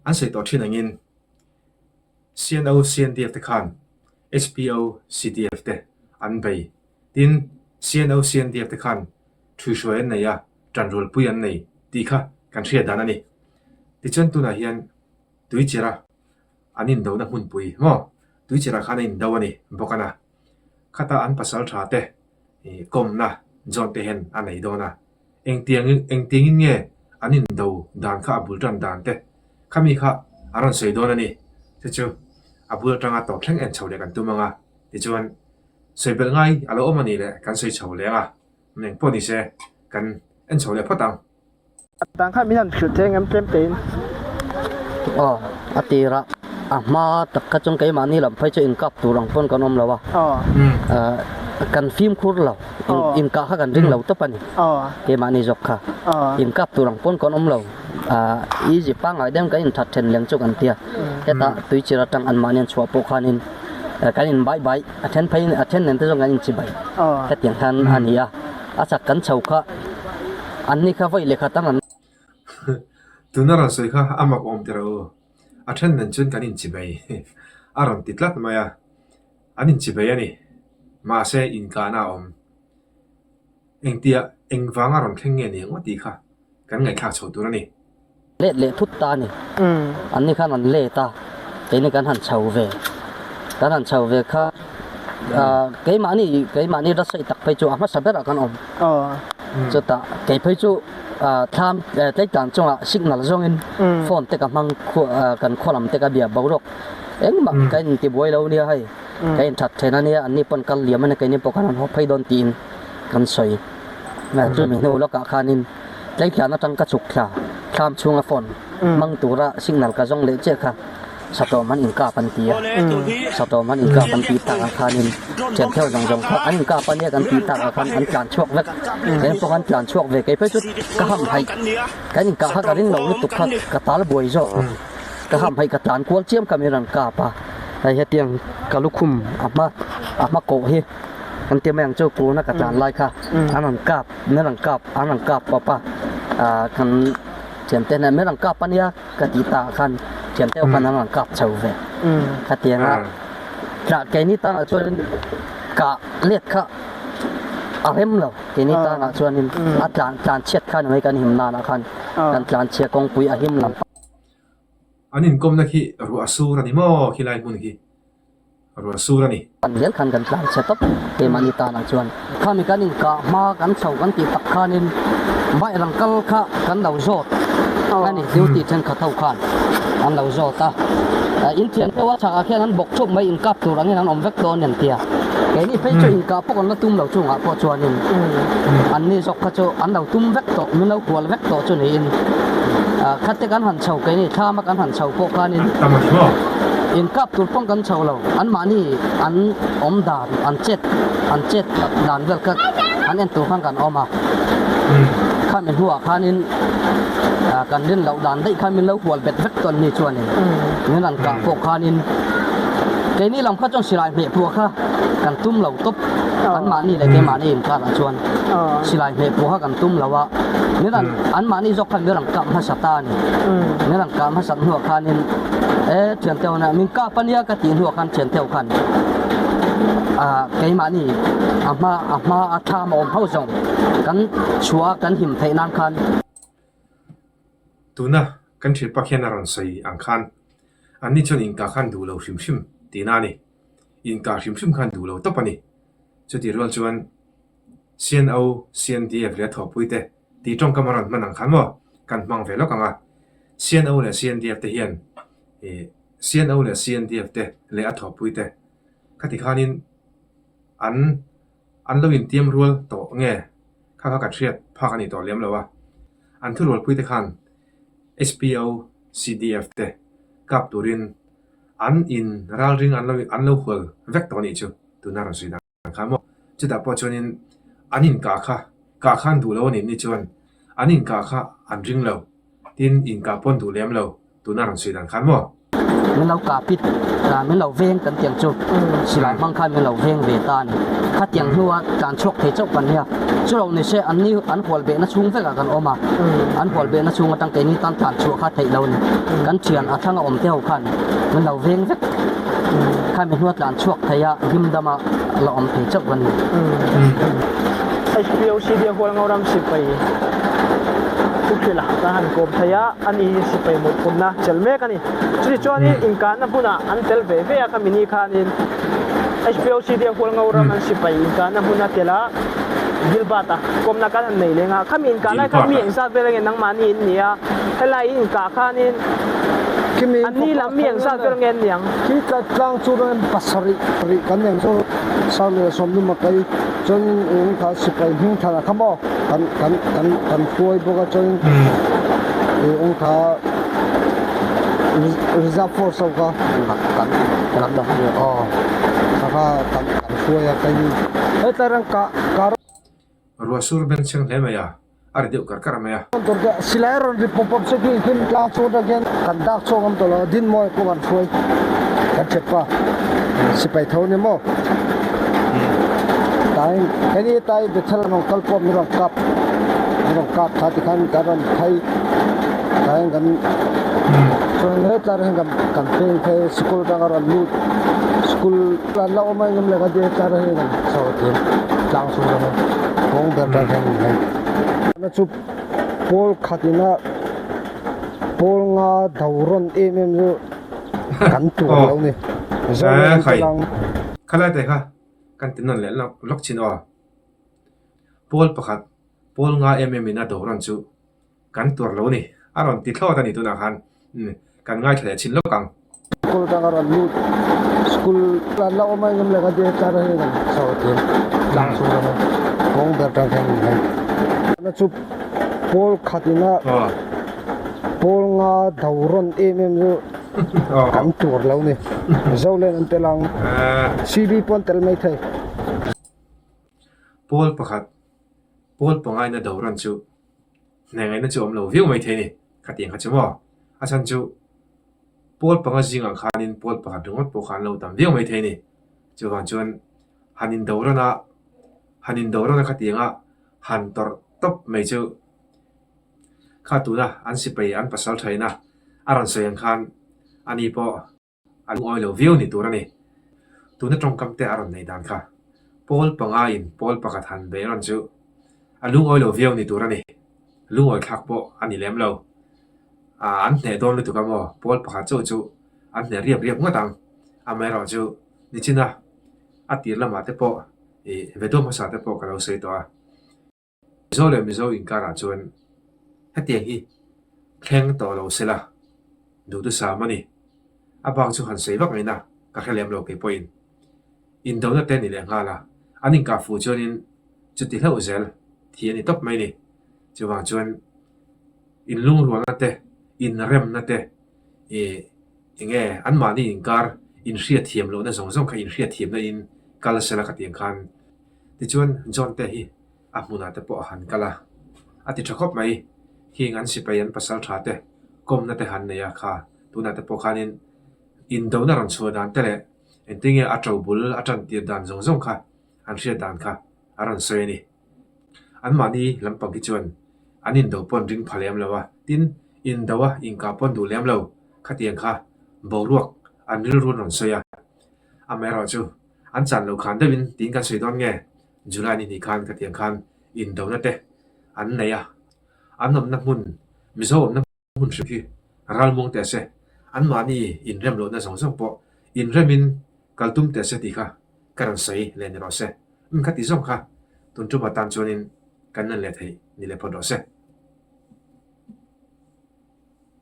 An sawi tawh thin angin CNO, CNDF te khan HPO, CDF te an bei. Tin, CNO, CNDF te khan thuihruai an nei a, tanrualpui an nei tih kha kan hriat dan a ni. Tichuan tunah hian Tuichera an indona hmunpui maw? Tuichera khan a indo a ni bawk a na. Khata an pasal tha te kawmna zawn te hian a nei dawn a. Engtiang engtiangin nge an indo dan kha a bul tan dan te khami kha a rawn sawi dawn a ni. Chu chu a bul atanga tawp thleng en chho leh kan tum ang a. Tichuan sawi belh ngai a lo awm a nih leh kan sawi chho leh ang a. Engpawh ni se kan en chho leh phawt ang. Tang khan min han hrilh thei engem tlem tein. Aw, a tir a, a hma tak kha chuan keimahni lam phei chu inkap tur ang pawn kan awm lo a, kan fimkhur lo, inkah kha kan ring lo tawp a ni, keimahni zawk kha inkap tur ang pawn kan awm lo, easy pangngai deuhin kan inthat then leng chu kan tia, hetah tuichir atang anmahni an chhuah pawh khanin kan in bai bai, a then phei a then nen te zawng kan inchibai hetiang khan a ni a. A chak kan chho kha an ni kha vawi lehkha tam an. Tuna rawn sawi kha a mak awm teh u. A then nen chuan kan inchibei a rawn ti tlat mai a. An inchibei a ni. Mahse inkahna a awm. Engtia engvanga rawn thleng nge ni ang aw tih kha kan ngaihthlak chho tur a ni. Let leh thut ta a ni. An ni khan an let a, keini kan han chho ve. Kan han chho ve kha keimahni keimahni rasaih tak phei chu a hmasa berah kan awm. Chutah kei phei chu thlam tleitlan chungah signal zawngin phone te ka hmang kan khaw lam te ka bia boruak engmah ka intibuai lo nia hei. Ka inthat then a nia, anni pawn kal liam a nia keini pawh kan han haw phei dawn tiin kan sawi. Chumi hnu lawkah khanin Tleitlan atang ka chhuk thla, thlam chhunga phone hmang tura signal ka zawng leh chiah kha Satawm an inkap an ti a, Satawm an inkap an tih takah khanin thiantheu zawng zawng kha an inkap a nia kan tih takah khan an tlan chhuak vek, eng pawh an tlan chhuak ve kei phei chu ka ham haih, kan inkah kha ka ring lo lutuk kha ka tal buai zawk, ka ham haih ka tlan kual chiam kha min rawn kap a, hei hetiang ka lukhum a hma a hma kawh hi an ti mai ang chu tuna ka tlan lai kha an rawn kap. Min rawn kap, an rawn kap pawp a, ah kan thiante nen min rawn kap a nia ka tih takah khan thiante ho khan an rawn kap chho ve. Khatianga tlah keini tanah chuanin kah let kha a rem lo, keini tanah chuanin a tlan tlan chhiat kha ni mai kan him nanah khan kan tlan chhia kawngpui a him lam. An inkawmna khi ruah sur a ni maw khilai hmun khi? Ruah sur a ni. Kan zel khan kan tlan chhe tawp keimahni tanah chuan. Khami kan inkah hma kan chho kan tih tak khanin bike rang kal kha kan lo zawt a ni duty thenkhat ho khan an lo zawt a. In thian deuh a chhakah khian an bawk thup mai inkap tur angin an awm vek dawn an tia. Keini phei chu inkah pawh kan la tum lo chungah pawh chuanin anni zawk kha chu an lo tum vek tawh min lo kual vek tawh chu niin khate kan han chho keini thlama kan han chho pawh khanin In kap tur pawn kan chho lo, anmahni an awm dan, an chet an chet dan vel kha an en tur khan kan awm a. Khami hnuah khanin kan rin loh dan daih khan min lo hual bet vek tawn ni chuanin min rawn kah pawh khanin keini lam kha chuan silai hmeh phuah kha kan tum lo tawp, anmahni leh keimahni inkarah chuan silai hmeh phuah kha kan tum lo a, min rawn anmahni zawk khan min rawn kap hmasa ta a ni. Min rawn kah hmasat hnuah khanin e thianteu na min kap a nia ka tih hnuah khan thianteu khan ah keimahni a hma a hma a thlam a awm ho zawng kan chhuah a kan him theih nan khan. Tuna kan thil pak hian a rawn sawi ang khan anni chuan inkah khan duh lo hrim hrim tihna a ni. Inkah hrim hrim khan duh lo tawp a ni. Chutih rual chuan CNO, CNDF leh a thawhpuite Tih tawngkam a rawn hman ang khan maw? Kan hmang ve lawk ang a. CNO leh CNDF te hian ih CNO leh CNDF te leh a thawhpui te khati khanin an an lo intiam rual tawh nge kha kha kan hriat phak a ni tawh lem lo a. An thurualpui te khan HPO, CDF te kap turin an in ralring an lo an lo hual vek tawh a nih chu tuna rawn sawi dan. Kha maw? Chutah pawh chuanin an inkah kha, kah kha an duh lo a nih ni chuan an inkah kha an ring lo, tin inkah pawh an duh lem lo, tuna rawn sawi dan khan maw? Min lo kah pit, min lo veng kan tiang chu silai hmang khan min lo veng ve ta a ni. Khatiang hnua tlan chhuak thei chauh kan nia. Chulo ni se an ni an hual behna chhung vekah kan awm a, an hual behna chhung atang keini tan tlan chhuah kha theih lo a ni. Kan thian a thlanga awm te ho khan min lo veng vek. Khami hnua tlan chhuak thei a him dama la awm thei chauh kan ni. HPOCD a hual Ngoram sipai thu hrilh a kan han kawm thei a, ani hi sipai mawhphurhna chelh mek a ni. Chutichuanin inkahna hmunah an tel ve ve a khami ni khanin HPOCD a hual Ngoram an sipai inkahna hmun a tel a, Gilbert a kawmna kan han nei leng a, khami inkah lai khan mi engzat vel ange nangmahni in ni a, helai in inkah khanin anni lam mi engzat vel ange an ni ang? Khi tlang chu ram pasarih rih kan nei ang chu Sang leh Sawmlum a kai chuan eng kha sipai hming than a kha maw kan kan kan kan hruai bawk a chuan eng kha reserve force ho kha kan kan aw kha kha kan kan hruai a kai hetlai ram kah kar Ruah sur bengchheng hle mai a, a ri deuh kar kar mai a. Silai a rawn ri pawp pawp se khi hlim tlang chhung atang khian kan dak chhuak awm tawh lo a, Dinmawi pawh kan hruai kan ṭhet pa sipai tho ni maw tain heni tai Bethel an rawn kal pawh min rawn kap min rawn kap kha tikhan kan rawn phei tain kan chuan hetlai ah hian kan kan peng phei sikul atang a rawn lut sikul an la awm a engemaw leh kan ti hetlai ah hian kan chho tir tlang chhung atang hian kawng ber atang hian min hei na chu pawl khat ina pawl nga do rawn em em chu kan tur lo ni Zoram te lang. Khalai te kha kan ti nawn leh lawk lawk chin aw. Pawl pakhat pawl nga em em in a do rawn chu kan tuar lo ni a rawn ti thlawt a ni tunah khan kan ngaithla leh chin lawk ang. School atanga rawn lut school an la awm a engemaw leh kan ti hetlai ah hian kan chho tir tlang chhung atanga kawng ber atang hian min hei na chu pawl khat ina pawl nga do rawn em em chu kan tur lo ni Zolen an tel ang CB pawh an tel mai thei. Pawl pakhat pawl pangaina do rawn chu Hna ngaihna chu awm lo viau mai thei a ni, khatiang kha chu maw? A chhan chu pawl panga zingah khanin pawl pakhat ringawt pawh kha an lo tam viau mai thei a ni. Chuvang chuan han indo ran a, han indo ran a khatianga han tawrh tawp mai chu kha tuna an sipai an pasal thaina a rawn sawi ang khan ani pawh A lungawi lo viau ni tur a ni. Tuna tawngkam te a rawn neih dan kha. Pawl panga in pawl pakhat han bei rawn chu a lungawi lo viau ni tur a ni. Lungawi thlak pawh a ni lem lo. An hneh dawn lutuk a maw? Pawl pakhat chauh chu an hneh riap riap ngawt ang. Amaherawh chu nichina a tir lamah te pawh ih vedio hmasa te pawh ka lo sawi tawh a. Mizo leh Mizo inkarah chuan hetiang hi thleng tawh lo se la, duhthusam a ni. A bak chu han sawi vak ngaihna ka hre lem lo kei pawhin. Indona te ni leh nghal a, an inkah fuh chuanin chuti hlauh zel thi a ni tawp mai ni. Chuvang chuan inlungrualna te, inremna te ih enge anmahni inkar inhriatthiam lohna zawng zawng kha inhriatthiamna in kal se la ka tih ang khan Tichuan John te hi a hmunah te pawh a han kal a, a ti tha khawp mai. Heng an sipai an pasal tha te kawmna te han nei a kha, tunah te pawh khanin indona rawn chhuah dan te leh engtinge a to bul a tan tir dan zawng zawng kha an hriat dan kha a rawn sawi a ni. Anmahni lampang hi chuan an indo pawn ring pha lem lo a, tin indo a inkah pawn duh lem lo khatiang kha boruak an rilru an rawn sawi a, amaherawhchu An chan lo khan deuhin tiin kan sawi dawn nge? July ni hnih khan khatiang khan indona te an nei a, an awmna hmun, Mizo awmna hmun hrim hi ralmuang teh se, anmahni inrem lohna zawng zawng pawh inremin kal tum teh se tih kha ka rawn sawi leh ni rawh se. Umm khati zawng kha tun tum atan chuanin kan en leh theih ni leh phawt rawh se.